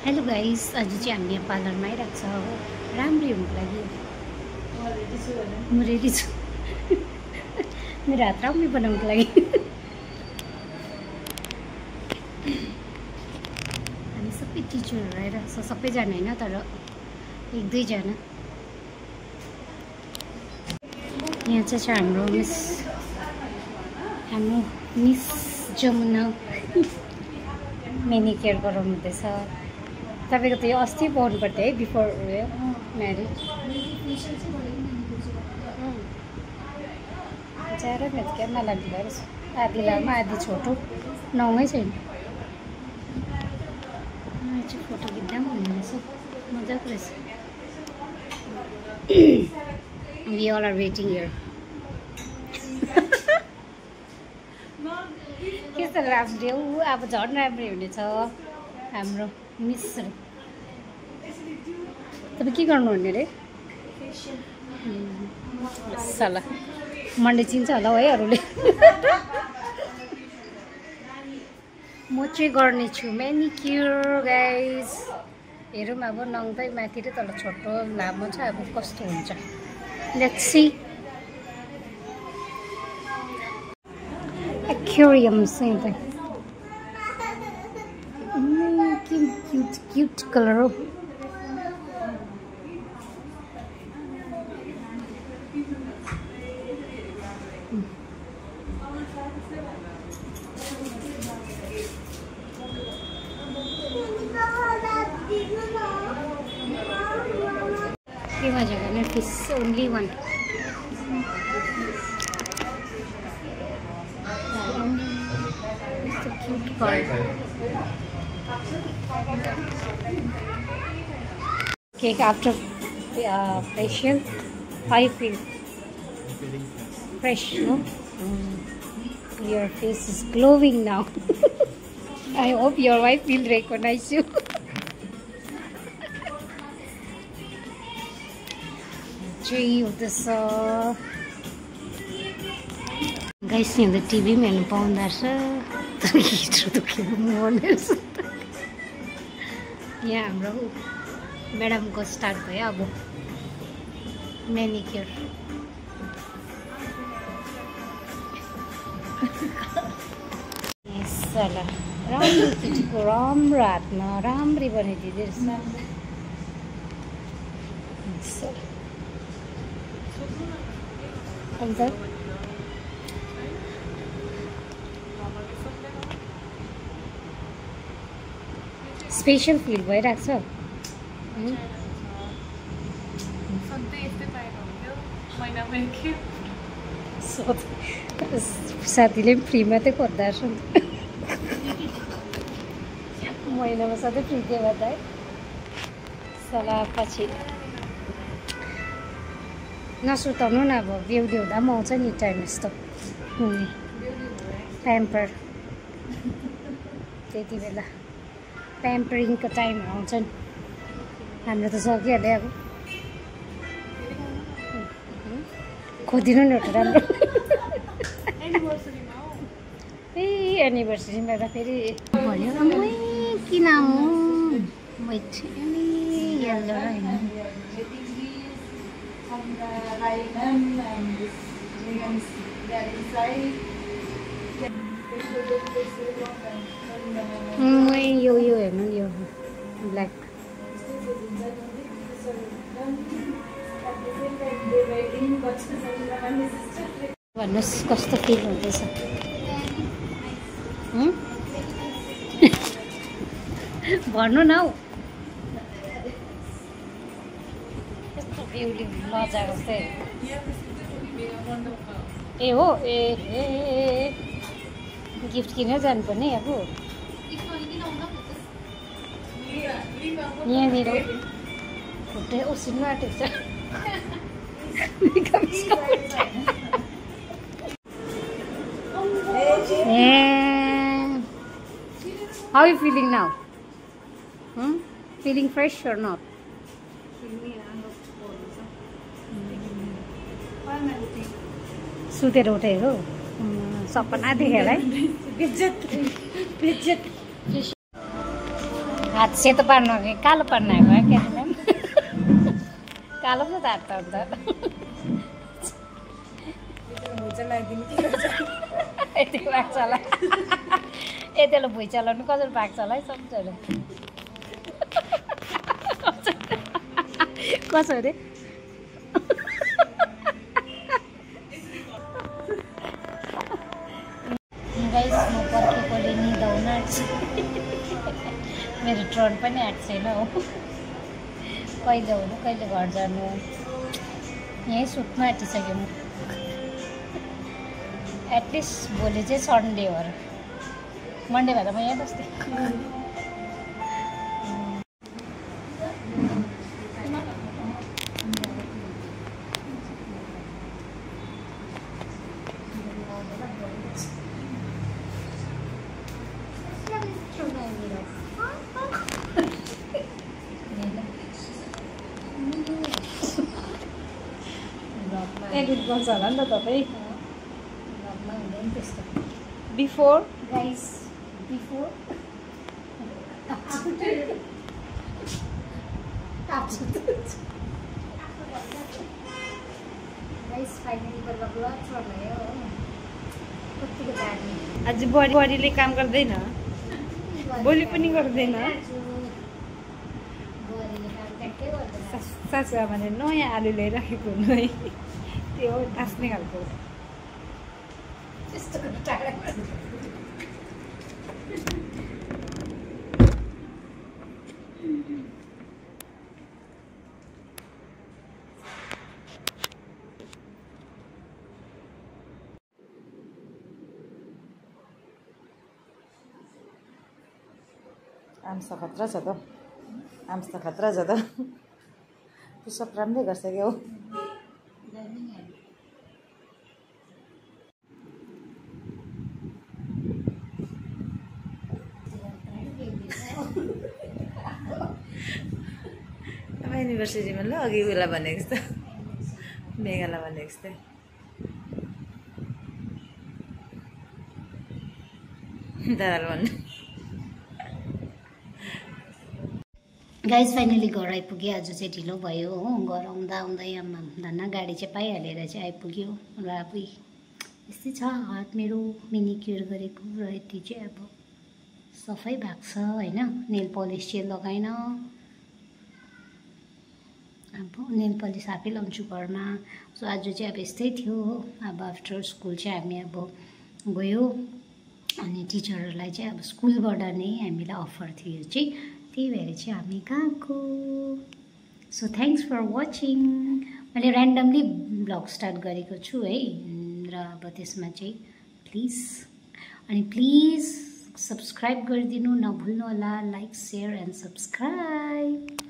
Hello guys, आज चाहिँ हामी यहाँ पार्लरमा आइरहेको छ हो राम्रै हुनुको लागि। म रेडी छु मेरो हात राम्रै बनाउनुको लागि। हामी सबै टिचरहरू आइरहेको छ, सबैजना होइन तर एक दुईजना। यहाँ चाहिँ छ हाम्रो मिस जमुना मेनिक्योर गराउनु हुँदैछ। तपाईँको त यो अस्ति पाउनु पर्थ्यो है, बिफोर म्यारिज। ज्यादा मेरो क्या नलाग्दो भयो रहेछ, आधी लामो आधी छोटो, नौमै छैन। चाहिँ फोटो खिच्दा पनि हुने रहेछ, मजाको रहेछ। We all are waiting here. कस्तो राम्रो हो, अब झन् राम्रै हुनेछ हाम्रो मिसहरू। तपाईँ के गर्नुहुने अरे? सल्लाह मन्डे चिन्छ होला है अरूले। म चाहिँ गर्नेछु मेनिक्योर गाइज। हेरौँ अब नङदै माथि र तल छोटो लामो छ, अब कस्तो हुन्छ लेट्स सी। एक्वेरियम चाहिँ क्यूट कलर हो। के मजा गर्ने fish only one. Cute bird. Cake after facial, how you feel? Fresh, no? Your face is glowing now. I hope your wife will recognize you. Gee, this guys, in the TV, man, found that. यहाँ हाम्रो म्याडमको start भयो अब manicure. सल्लाह राम्रो केटीको राम्रो हातमा राम्रै बनाइदिँदै रहेछ। अन्त स्पेशल फिल भइरहेको छ। साथीले पनि फ्रीमा चाहिँ खोज्दा रहेछ नि त। महिनामा सधैँ फ्री के गर्दा है। सल्लाह पछि नसुताउनु न, अब बेहुली हुँदा पनि आउँछ नि टाइम यस्तो हुने प्याम्पर। त्यति बेला प्याम्परिङको टाइमहरू आउँछ नि। हाम्रो त सकिहाल्यो अब। खोजिदिनु नि एउटा राम्रो। ए एनिभर्सरीमा त फेरि भन्यो कि नाम हो येल्लो होइन। यो हेर्नु यो ब्ल्याक। भन्नुहोस् कस्तो फिल हुँदैछ? भन्नु न हौ। कस्तो बेहुली मजाको चाहिँ। ए हो ए गिफ्ट किनेर जानुपर्ने अब। यहाँनिर खुट्टै उसिन्नु आँटेको छ। How are you feeling now? Feeling fresh or not? सुतेर उठेको सपना देखेर है। हात सेतो पार्नु कालो पार्नु आएको क्या म्याम कालो पो त हात त अन्त यति पाक्छ होला यतिले भुइँ चलाउनु कसरी पाक्छ होला है सम्झेर कसो अरे गाइस म पर्खेकोले निदाउन मेरो ट्रन पनि आएको छैन हो कहिले हुनु कहिले घर जानु यहीँ सुत्नु आँटिसक्यो म एटलिस्ट भोलि चाहिँ सन्डे हो र मन्डे भएर म यहाँ बस्थेँ एडिट गर्छ होला नि त तपाईँ before guys before guys finally बल्ल चलायो कतिको दामी आज बुहारीले काम गर्दैन बोली पनि गर्दैन सासुवा भने नयाँ आलु ल्याइराखेको हुनु है त्यो टास्ने खालको आम्स त खतरा छ त आम्स त खतरा छ त पुसअप राम्रै गर्छ क्या हो युनिभर्सिटीमा ल अघि उला भनेको जस्तो मेघाला भनेको जस्तै दादाले भन्नु गाइस फाइनली घर आइपुग्यो आज चाहिँ ढिलो भयो हो घर आउँदा आउँदै आमा धन्न गाडी चाहिँ पाइहालेर चाहिँ आइपुग्यो र अब यस्तै छ हात मेरो मेनिक्योर गरेको र यति चाहिँ अब सफै भएको छ होइन नेल पलिस चाहिँ लगाएन अब नेल पलिस आफै लाउँछु घरमा सो आज चाहिँ अब यस्तै थियो हो अब आफ्टर स्कुल चाहिँ हामी अब गयो अनि टिचरहरूलाई चाहिँ अब स्कुलबाट नै हामीलाई अफर थियो चाहिँ त्यही भएर चाहिँ हामी गएको सो थ्याङ्क्स फर वाचिङ मैले ऱ्यान्डमली ब्लग स्टार्ट गरेको छु है र अब त्यसमा चाहिँ प्लिज सब्सक्राइब गरिदिनु नभुल्नु होला लाइक सेयर एन्ड सब्सक्राइब